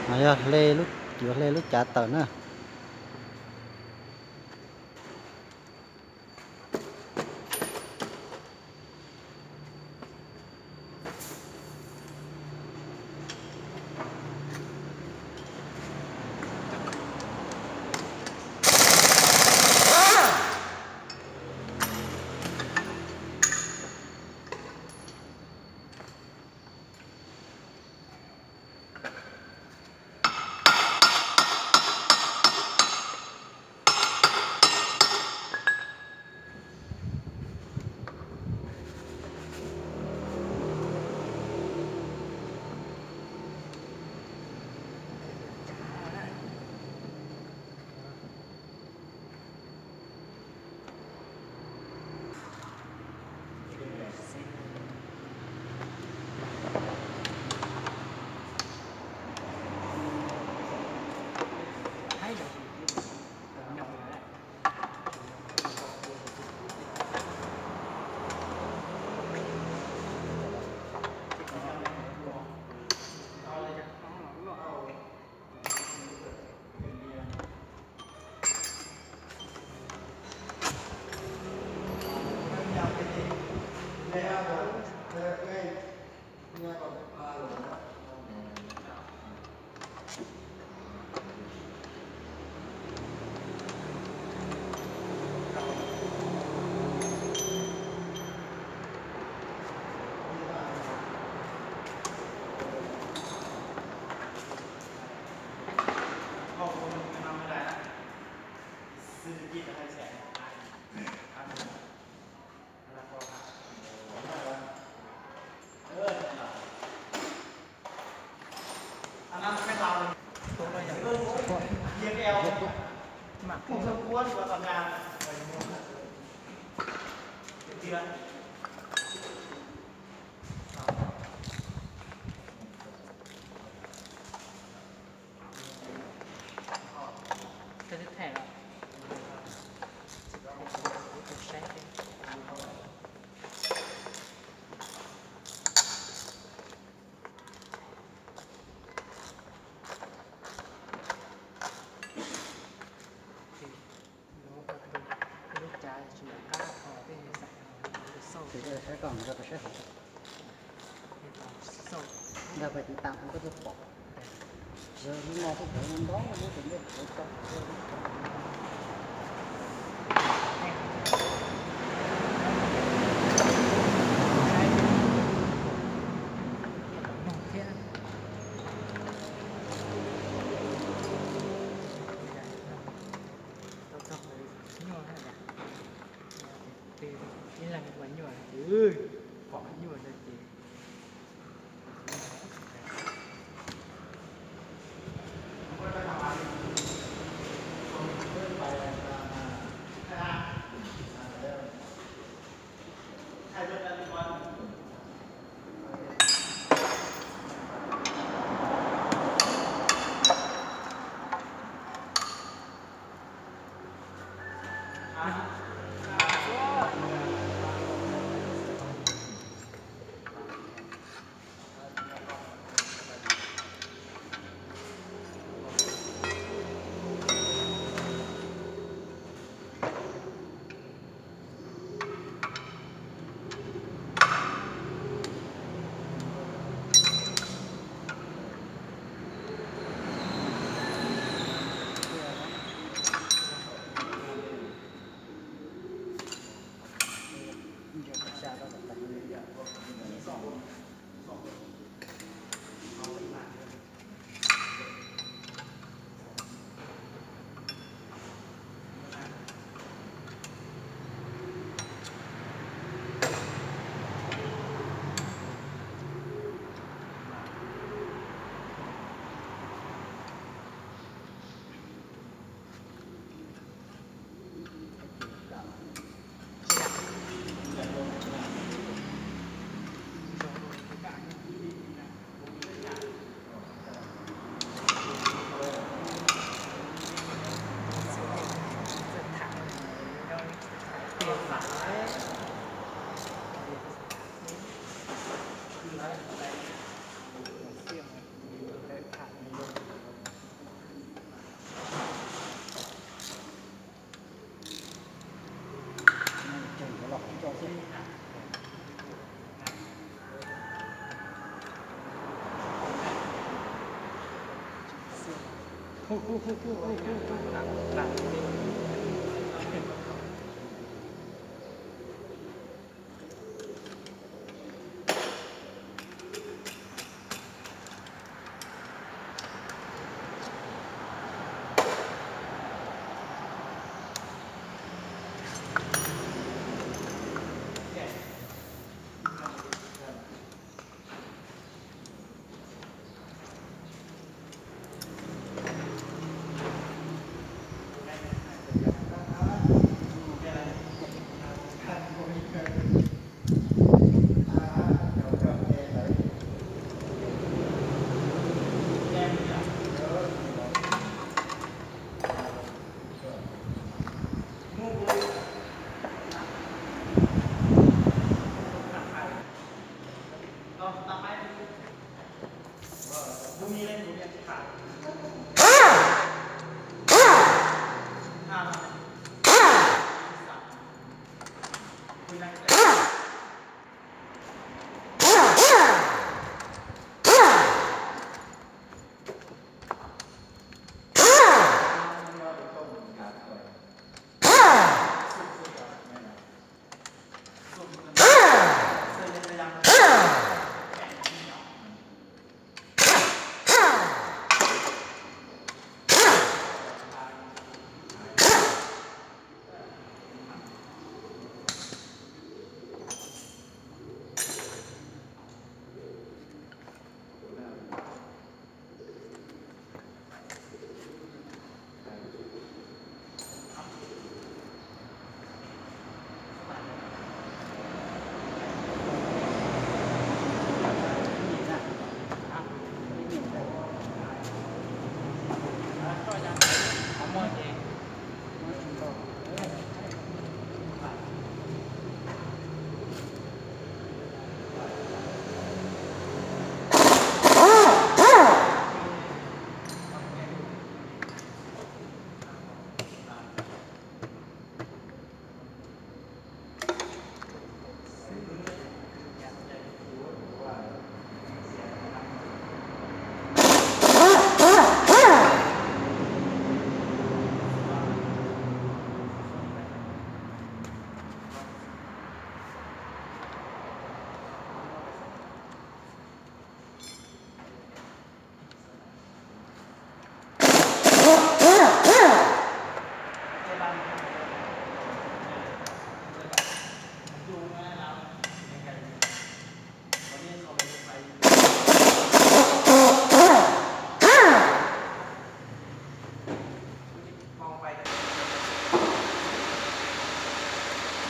Yog hle lub, yuav hle lub cav tawm na. Ces saib koj mus rau saib hauv. Nkag pais tiv tam koj thiaj pom. Lub no twb cov ntoo ntoo, lub ntawd ntej kuv tso. Ib leeg ua nyuaj ces pom nyuaj no ces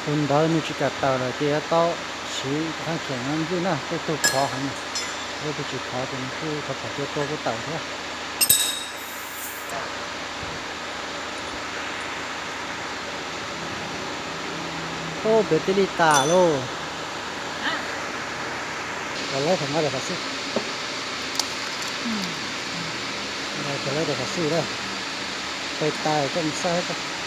Tus ntawd nws tsis kam tawm lawm ces yuav tau siv qhov kheem no ntxwj na, tej tug khov heev, tej tug tsis khov ces nws kuj thov phom cua tua kuj tawm thiab. Ub, piav tib li tas lauj. Los lawv thaum no rau qhov xwb. Los lawv rau qhov xwb na. Pais tas koj mus xab.